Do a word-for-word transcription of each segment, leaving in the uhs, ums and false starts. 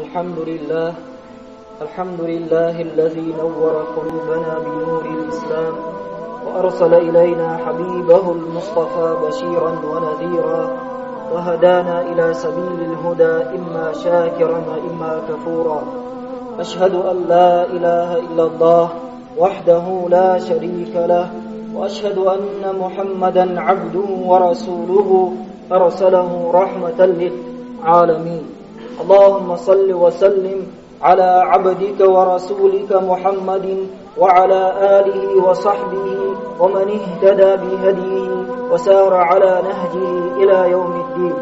الحمد لله. الحمد لله الذي نور قلوبنا بنور الإسلام، وأرسل إلينا حبيبه المصطفى بشيرا ونذيرا، وهدانا إلى سبيل الهدى إما شاكرا وإما كفورا. أشهد أن لا إله إلا الله وحده لا شريك له، وأشهد أن محمدا عبده ورسوله، أرسله رحمة للعالمين. اللهم صل وسلم على عبدك ورسولك محمد وعلى آله وصحبه ومن اهتدى بهديه وسار على نهجه إلى يوم الدين.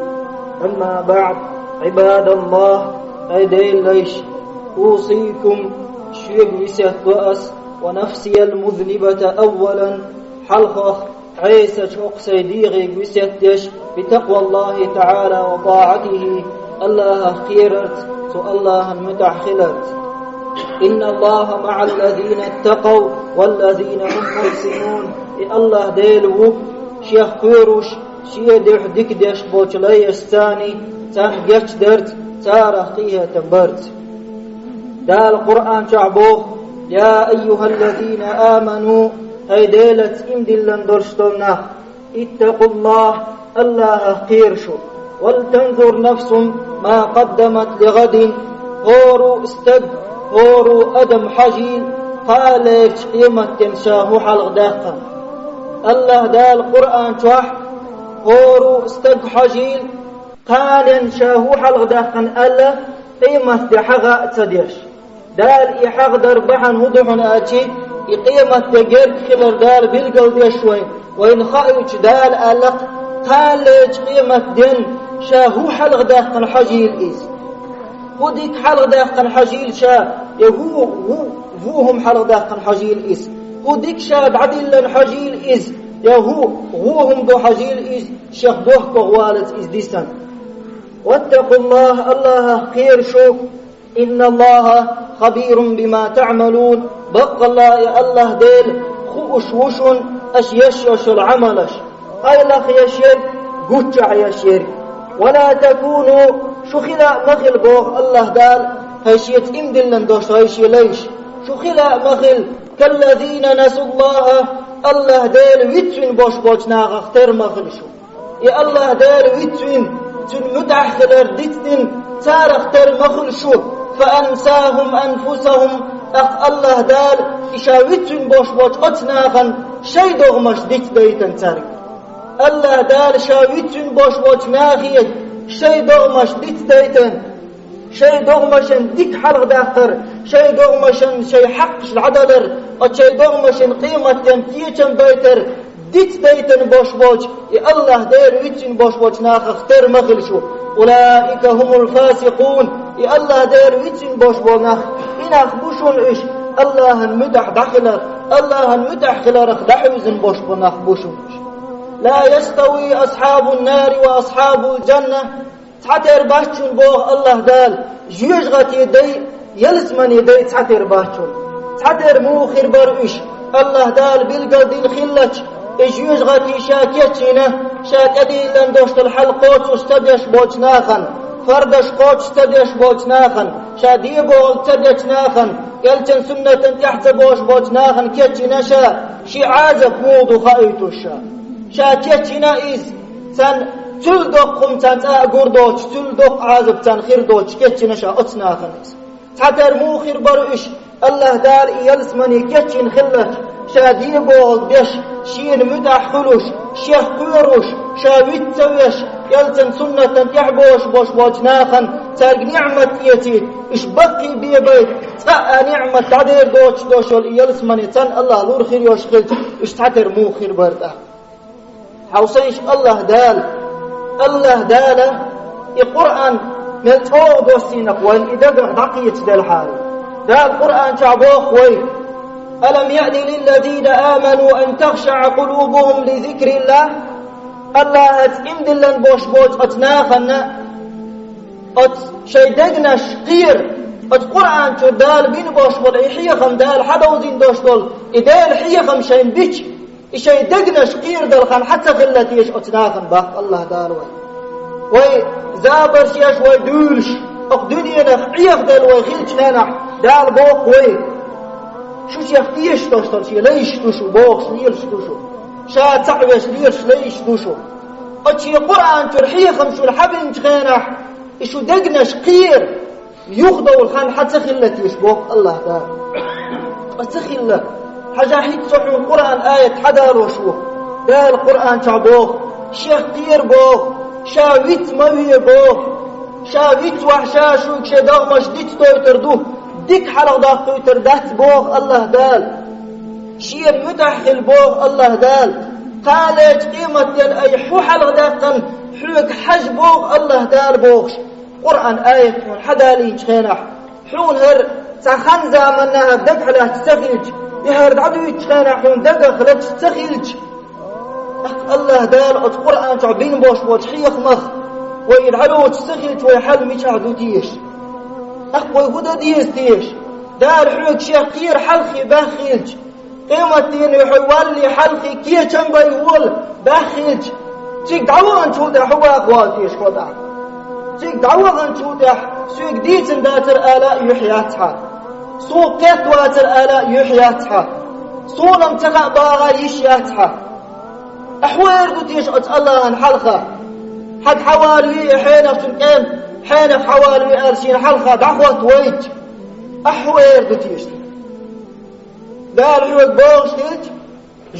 أما بعد، عباد الله، أي ديل ليش، أوصيكم شيء بسيط وأس ونفسي المذنبة أولا، حلقة عيسى شوق سيديغي بسيط ديش بتقوى الله تعالى وطاعته. الله خيرت، سو الله متحخلت. إن الله مع الذين اتقوا والذين هم محسنون. И Аллах Дела ву шех кхоьруш, шен дуьхьа дика деш болчу лайшца, царна гечдарца, царах къинхетам барца. Дала Къуръан чохь боху: «Я айюхаллазина аману», хӀай Делаца иман диллина долуш долу нах, «иттакъуллах», Аллахах кхера шу, «валтанзур нафсун ма къаддамат лигъадин», хӀора а стаг, хӀора а адам хьажийла, кхалерчу къематден ша хӀун хьалха даьккхина. Аллах Дала Къуръан чохь: «ХӀора а стаг хьажийла, кхален ша хӀун хьалха даьккхина», аьлла, къематде хьагӀ а ца деш. Дала и хьагӀдар бахьана хӀун ду хьуна аьлча, и къематде герга хилар Дала билгалдеш вайн, вайна хаийча Дала аьлла-кх: «Кхалерчу къематден ша хӀун хьалха даьккхина хьажийла иза. ХӀун дика хьалха даьккхина хьажийла ша, я хӀун, хӀун, хӀун хӀума хьалха даьккхина хьажийла иза. ХӀун дика ша дӀадиллина хьажийла иза, я хӀун, хӀун хӀума ду хьажийла иза, шех бохко гӀолаца иза дисина». «Ваттакъуллах», Аллахах кхера шу, «инналлаха хабирун бима таъмалун», баккъалла и Аллах Дела хууш ву шуна аша еш йолу Ӏамалаш, къайлаха еш ерг, гуччахь еш ерг. «Ва ла такуну», шу хила а ма хила боху Аллах Дала, хӀай шеца иман диллина долуш хӀай шен лайш, шу хила а ма хила, «каллазина насуллаха», Аллах Дела вицвина бош болчу нахах тера ма хила шу. И Аллах Дела вицвина, цуьнан муьтӀахь хилар дицдина, царах тера ма хуьлу шу, «фа ансахум анфусахум», тӀаккха Аллах Дала и ша вицвина бош болчу оцу нахана шайн догӀмаш дицдайтина цаьрга. Аллах Дала ша вицвина бош болчу нахе шайн догӀмаш дицдайтина. Шайн догӀмашан дика хьалхадаккхар, шайн догӀмашан шайн хьакъаш дӀадалар, оцу шайн догӀмашан къематден кечам байтар, дицдайтина бош болчу, и Аллах Дела вицвина бош болчу нахах тера ма хила шу. «Улаика хумул фасикъун», и Аллах Дела вицвина бош болу нах, и нах бу шуна уьш, Аллахьан муьтӀахь дӀахилар, Аллахьан муьтӀахь хиларах дӀахьуьйзина бош болу нах бу шуна уьш. «Ла ястави асхьабун нари ва асхьабул джанна». Цхьатера бац шуна боху Аллах Дала, жоьжахатин дай, ялсаманин дай цхьатера бац шуна. Цхьатера муха хир бара уьш, Аллах Дала билгалдина хиллачу, и жоьжахатий ша кечйина, ша тӀедиллина долуш долу хьал кхочуш ца деш болчу нахана, фардаш кхочуш ца деш болчу нахана, ша дебогӀал ца дечу нахана, элчан суннатан тӀехь ца богӀуш болчу нахана кечйина ша, шен Ӏазап муха ду хаийтуш ша. Ша кечйина иза, царна цул доккха хӀума царна цкъа а гур доцуш, цул доккха Ӏазап царна хир доцуш кечйина ша оцу нахана иза. Цхьатера муха хир бара уьш, Аллах Дала и ялсамани кечйина хиллачу, ша дебогӀал деш, шена муьтӀахь хуьлуш, шех кхоьруш, ша виц ца веш, элчан суннатан тӀехь богӀуш бош болчу нахана цаьрга ниӀмат эцийта, уьш баккхий бебайта, цкъа а ниӀмат дӀадер доцуш дош йолу и ялсамани царна Аллах лур хир йолуш хилча, уьш цхьатера муха хир бара тӀаккха. Хьовсийша Аллах Дала. Аллах Дала и Къуръан мел чӀогӀа доссийнакх вайн и дагах дӀакхечделхьара. Дала Къуръан чохь боху вай: «Алам яъни лиллазина аману ан тахшаъа къулубухум ли зикриллах». Аллахьаца иман диллина бош боцу оцу нахана, оцу шайн дегнаш кхера, оцу Къуръан чуьра Дала бина бош болу и хьехам, Дала хьадовзийна дош долу и Делан хьехам шайн бича, и шайн дегнаш кхерадала хан хьан ца хилла теша оцу нахана, баккха Аллах Дала вай. Вай забарш еш, вай дуьйлуш, оха дуьненах Ӏехаделла вай хилча хенахь, Дала боху вай: «Шу шех тешаш долуш долу шен лайш ду шу, бохуш лелаш ду шу. Ша цхьаъ веш лелаш лайш ду шу». Оцу шен Къуръан чуьра хьехам шуна хьабинчу хенахь, и шу дегнаш кхера, юхадовла хан хьан ца хилла теша, боху АллахӀ Дала. Ткъа ца хилла. Хьажахь, хӀинца со хьуна Къуръан аят хьадалош ву. Дала Къуръан чохь боху, шех кхера боху, ша виц ма ве боху. Ша вицвахь, ша шуьга шен догӀмаш дицдойтур ду, дика хьалхадоккхуьйтур дац боху АллахӀ Дала. Шена муьтӀахь хила боху АллахӀ Дала. Кхалечу къематден ай хьу хьалхадаьккхина, хьоьга хьажа боху АллахӀ Дала бохуш. Къуръан аят хьуна хьадалийначу хенахь, хьуна хӀара цхьа хан-заманна хӀара дагахь лаьтташ ца хилча, и хӀара дӀадуьйцучу хенахь хьуна дагах лаьтташ ца хилча, тӀаккха АллахӀ Дала оцу Къуръан чохь бина болуш болчу хьехамах вай и дӀалоцуш ца хилча, вай хьал мичахь ду теша? ТӀаккха вай хӀун дан деза теша? Дала хьоьга шех кхера хьалххе баьхна хилча, къематдийнахь хьо валле хьалхе кечам бай вола баьхна хилча, цига дӀаваханчул тӀаьхьа хӀун бакъ вала теша хьо тӀаккха? Цига дӀаваханчул тӀаьхьа соьга дийцина дацара ала а юьхь яц хьан. Суна кхетта вацара ала а юьхь яц хьан. Суна-м ца хаьа бахар йиш яц хьан. Ахьа хӀун эр ду теша оцу АллахӀан хьалха? Хьага хьавалаве и хьенах, цуьнан кӀентан хьенах хьавалаве аьлла шена хьалха дӀахӀоттавайча, ахьа хӀун эр ду теша? Дала хьоьга бохуш хилча,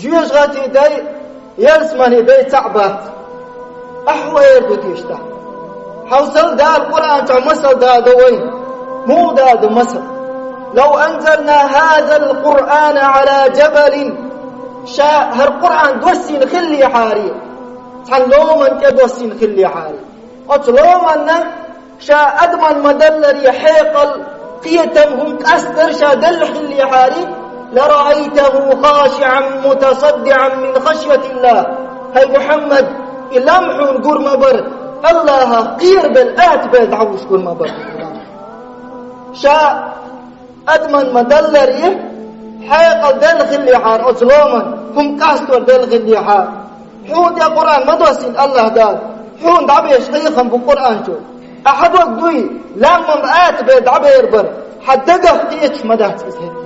жоьжахатин дай, ялсаманин дай цхьаъ бац. Ахьа хӀун эр ду теша тӀаккха? Хьовсал, Дала Къуръан чохь масал дадо вайна. Муха дадо масал? «لو أنزلنا هذا القرآن على جبل». Ша хӀара Къуръан доссийна хиллехьара, цхьана ломан тӀе доссийна хиллехьара. Оцу ломанна ша адаман ма-далларе хьекъал, кхетам, хӀума къастар ша делла хиллехьара, «لرأيته خاشعا متصدعا من خشية الله». ХӀай Мухьаммад, и лам хьуна гур ма бара, АллахӀах кхерабелла, атабелла дӀахьуш гур ма бара. Ша адаман ма-далларе хьекъал делла хиллехьара оцу ломан, хӀума къастор делла хиллехьара. Хьуна тӀе Къуръан ма доссийна АллахӀ Дала, хьуна дӀабеш хьехам бу Къуръан чу. Ахьа дог дуй, лам-м атабелла дӀабер бара, хьан дагах кхеташ ма дац иза хӀетте.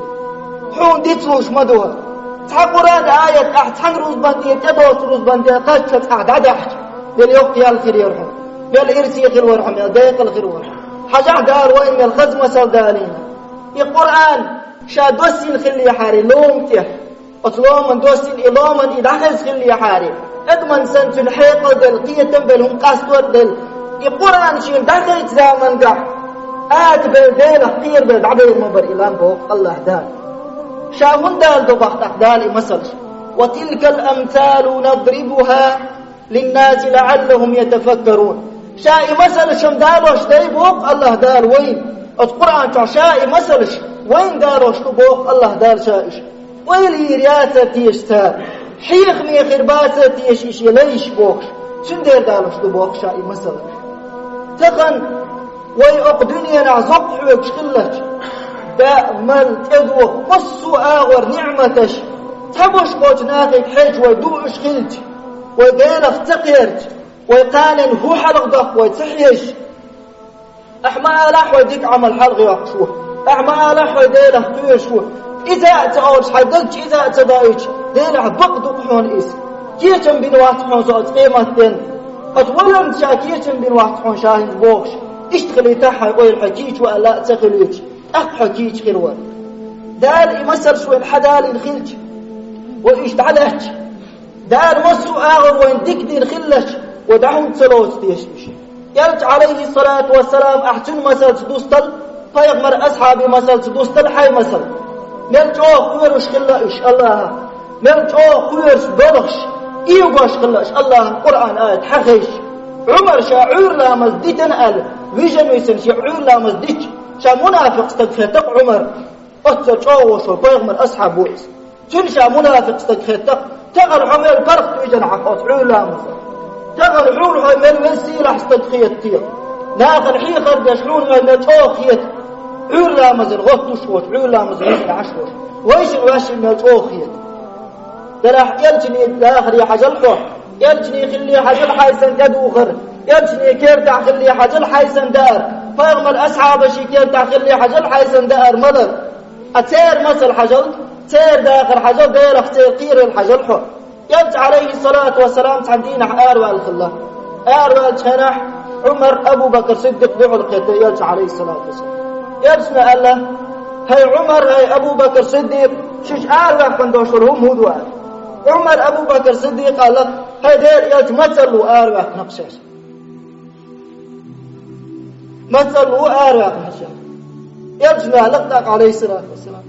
Хьуна дицлуш ма ду хӀара. Цхьа Къуръан аят ахь цхьана рузбан тӀера тӀедоцу рузбан тӀе кхаччалц ахь дӀадаьхьча, мел йоккха ял хир яра хьуна, мел ирсе хир вара хьуна, мел декъала хир вара хьуна. Хьажахь, Дала вайна мел хаза масал далийна. И Къуръан ша доссийна хиллехьара лома тӀе, оцу ломан доссийна, и ломан и дӀахеза хиллехьара, адаман санна цуьнан хьекъал делла, кхетам белла, хӀума къастор делла, и Къуръан шена дӀахезачу замангахь атабелла, Делах кхерабелла дӀабер ма бара и лам, боху АллахӀ Дала. Ша хӀунда даладо боху тӀаккха Дала и масалш? «وتلك الأمثال نضربها للناس لعلهم يتفكرون». Ша и масалш-м далош дай, боху АллахӀ Дала вайна. Оцу Къуръан чохь ша и масалш вайна далош ду, боху АллахӀ Дала, ша уьш. Ойла йийр яцара теша цара, хьехаме хир бацара теша и шен лайш бохуш, цундела далош ду боху ша и масалш. Тахана вай оха дуьненахь зовкх хьоьгуш хиллача, баьа, мала, тӀедоха, массо а агӀор ниӀматаш, цхьаболуш болчу нахе хьежча вай дууш хилча, вай Делах ца кхерча, вай кханенна хӀун хьалхадоккху вай ца хьежча, ахьа ма алахь вай дика Ӏамал хьалхайоккхуш ву. Ахьа ма алахь вай Делах кхоьруш ву. Иза а ца олуш, хьайн даг чу иза а ца доуьйтуш, Делахь бакъ ду-кх хьуна иза. Кечам бина вац хьуна со оцу къематденна. Оцу валарна ша кечам бина вац хьуна ша хӀинца бохуш. Иштта хилийтахь хьайн ойла, хьо кийча ву аьлла а ца хуьлуьйтуш, тӀаккха хьо кийча хир вара. Дала и масалш вайна хьадалийна хилча, вай уьш дӀалаьцча, Дала массо а агӀор вайна дика дина хиллача, вай дӀа хӀунда ца лоцу теша уьш? Элча, Ӏалайхиссалату вассалам, ахь цуьнан масалца дустал, пайхамар асхьабийн масалца дустал хьайн масал. Мел чӀогӀа кхоьруш хилла уьш АллахӀах, мел чӀогӀа кхоьруш, балхаш, эгош хилла уьш АллахӀан Къуръан аят хьахезча. Ӏумар ша Ӏуьйра ламаз дитина аьлла, вижина висина шен Ӏуьйра ламаз дича, ша мунафикъ стаг хетта-кх Ӏумар. Оццул чӀогӀа вошо пайхамар асхьаб ву иза. Цуьнан ша мунафикъ стаг хетта-кх, тахана хьо мел паргӀат вижина хьан оцу Ӏуьйра ламазах. Тахана хьуна хьо мел веза сийлахь стаг хета те. Нахана хьехар деш хьуна хьо мел чӀогӀа хета Ӏуьйра ламазан гӀоттуш воцу, Ӏуьйра ламазан вижина Ӏаш воцу. Вайшин ваьшшин мел чӀогӀа хета. Делахь элчане дахаре хьажал хьо, элчане хиларе хьажал хьайн санна тӀедухар. Элчане кертахь хилале хьажал хьайсан даар, пайхамар асхьабаши кертахь хилале хьажал хьайсан даар малар. Ткъа церан масал хьажал, церан дахар хьажал, Делах церан кхерар хьажал хьо. Элча, Ӏалайхи салату вассалам, цхьан дийнахь араваьлла хилла. Араваьллачу хенахь Ӏумар, Абу Бакр Сиддикъ дуьхьал кхетта Элча, Ӏалайхи салату вассалам. Элчано аьлла: «ХӀай Ӏумар, хӀай Абу Бакр Сиддикъ, шуьша араваьккхина долуш долу хӀума хӀун ду?» аьлла. Ӏумар, Абу Бакр Сиддикъ аьлла: «ХӀай Делан Элча, мацалла араваьккхина-кх шаьш». Мацалла ву араваьккхина ша. Элчано аьлла тӀаккха, Ӏалайхиссалату вассалам: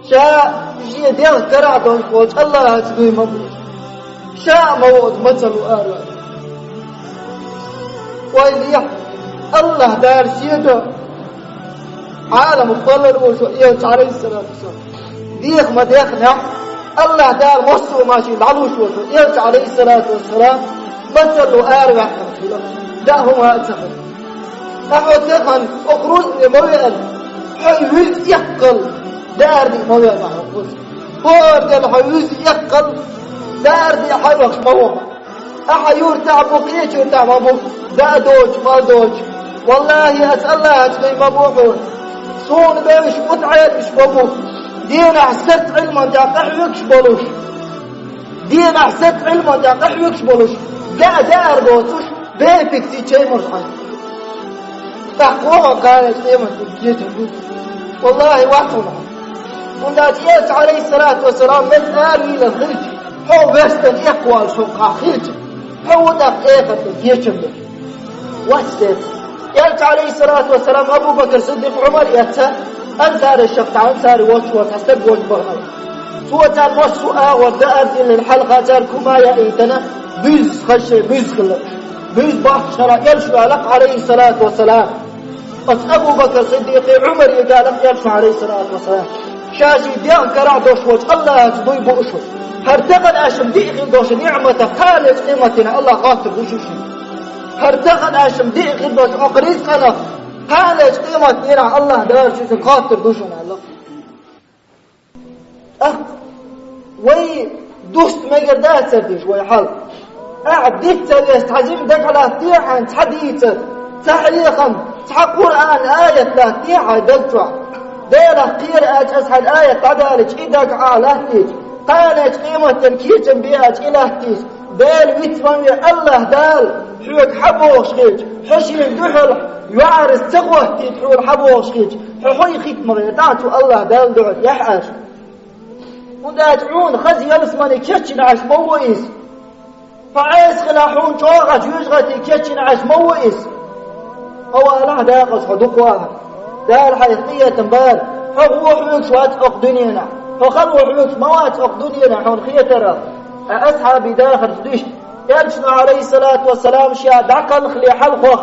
«Ша шен дегӀ карахь долуш волчу АллахӀаца дуй ма бу. Ша а ма ву оцу мацалла ву араваьккхина». Вай лехьа, АллахӀ Дала шен до Ӏаламах балар волуш ву Элча, Ӏалайхиссалату вассалам. Деха ма дехнехь, АллахӀ Дала массо а машин дӀалуш волуш ву Элча, Ӏалайхиссалату вассалам, мацалла ву араваьккхина хилла. Да хӀума а ца хилла. Ахьа тахана окху рузбане ма веана, хьо вуьзза эккхал, даарде ма веана хьо кхуза. ХӀора дела хьо вуьзза эккхал, даарде хьо вахаш ма ву. Ахьа юьртахь бу, кхечу юьртахь ма бу, даа доцуш, мала доцуш. Валлахи, аса АллахӀаца дуй ма бу хьуна. Суна бевзаш мутаӀелимаш ма бу, дийнахь саца Ӏилман тӀехь къахьоьгуш болуш. Дийнахь саца Ӏилман тӀехь къахьоьгуш болуш, даа даар доцуш, бепиг ца чаймарш хьайна. ТӀаккха кхана къематдийнахь кечам бу. Валлахи, вац хьуна. ХӀунда аьлча Элча, Ӏалайхиссалату вассалам, меза аравийлар хилча, хьо вестан эккхавалаш хьо кхахь хилча, хьо ву тӀаккха эхарта кечам беш. Вац дерг. Элча, Ӏалайхиссалату вассалам, Абу Бакр Сиддикъ, Ӏумар эцна, ансарашах цхьа ансари волчу вара цхьа стаг волчу бахана. Цо царна массо а агӀор даар диллина хьалха цаьрга хӀума яийтина, буьззина хаза шайн буьззина хилла. Буьззина бахкахь шарахь Элча аьлла, Ӏалайхиссалату вассалам. Оцу Абу Бакр Сиддикъе, Ӏумаре аьлла Элча, Ӏалайхиссалату вассалам: «Ша шен дегӀ карахь долуш волчу АллахӀаца дуй бу шуна. ХӀара тахана аша диъ хир долчу ниӀматах кхана къематдийнахь АллахӀ хоттур ду шуна. ХӀара тахана аша диъ хир долчу окху ризкъанах кхана къематдийнахь АллахӀ Дала шуьца хоттур ду шуна», аьлла. ТӀаккха вай дуста мегар дацара деш вай хьал. Ахьа диц ца веста, хьан жима дагахь латтий хьан цхьа дийцар, цхьа хьехам, цхьа Къуръан аят латтий хьан даг чохь? Делах кхера аьлча, аса хьан аят дӀадалича, и дагахь латтийча, кхана къематдийнахь кечам бе аьлча, и латтийча, Дела вицван ве АллахӀ Дала хьоьга хьан бохуш хилча, хьо шена дуьхьал йоӀарца ца хӀоттийта хьуна хьан бохуш хилча, хьо хьо хӀун хӀитта ма гӀертахь цу АллахӀ Далла дуьхьал, яхь аша. ХӀунда аьлча хьуна хаза ялсамане кечйина Ӏаш ма ву иза. Хьо Ӏеса хилахь, хьуна чӀогӀа жоьжахати кечйина Ӏаш ма ву иза. Хьо валахь дакъаза, хьо дукха вахахь, Дала хьайх къинхетам бара. Хьо гӀо хьоьгуш вац окху дуьненахь, хьо хало хьоьгуш ма вац окху дуьненахь, хьуна хетарах. Ткъа асхьабийн дахарца дуьсту, Элчано, Ӏалайхиссалату вассалам, ша дӀакхалхале хьалхох,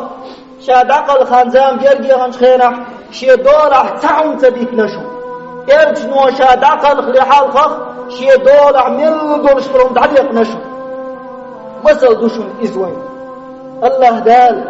ша дӀакхалхана зама гергеханчу хенахь, шен долахь цхьа хӀума ца дитина шуна. Элчано ша дӀакхалхале хьалхах, шен долахь мел долуш долу хӀума дӀадекъна шуна. Масал ду шуна иза вайн. АллахӀ Дала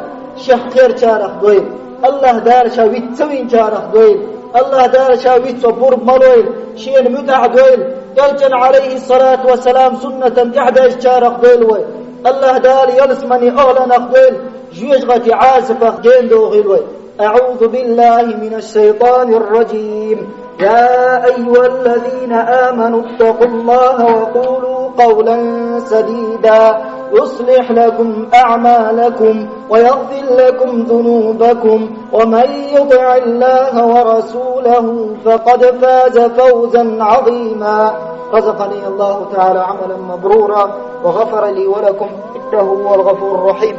шех кхерачарах дойла. АллахӀ Дала ша виц ца винчарах дойла. АллахӀ Дала ша виц цо пурба ма лойла, шена муьтӀахь дойла. Элчан, Ӏалайхиссалату вассалам, суннатан тӀаьхьабаьжначарах дойла вай. АллахӀ Дала ялсамане ахӀланах дойла, жоьжахати Ӏазапах гена дохийла вай. أعوذ بالله من الشيطان الرجيم. يا أيها الذين آمنوا اتقوا الله وقولوا قولا سديدا يصلح لكم أعمالكم ويغفر لكم ذنوبكم ومن يطع الله ورسوله فقد فاز فوزا عظيما. رزقني الله تعالى عملا مبرورا وغفر لي ولكم إنه هو الغفور الرحيم.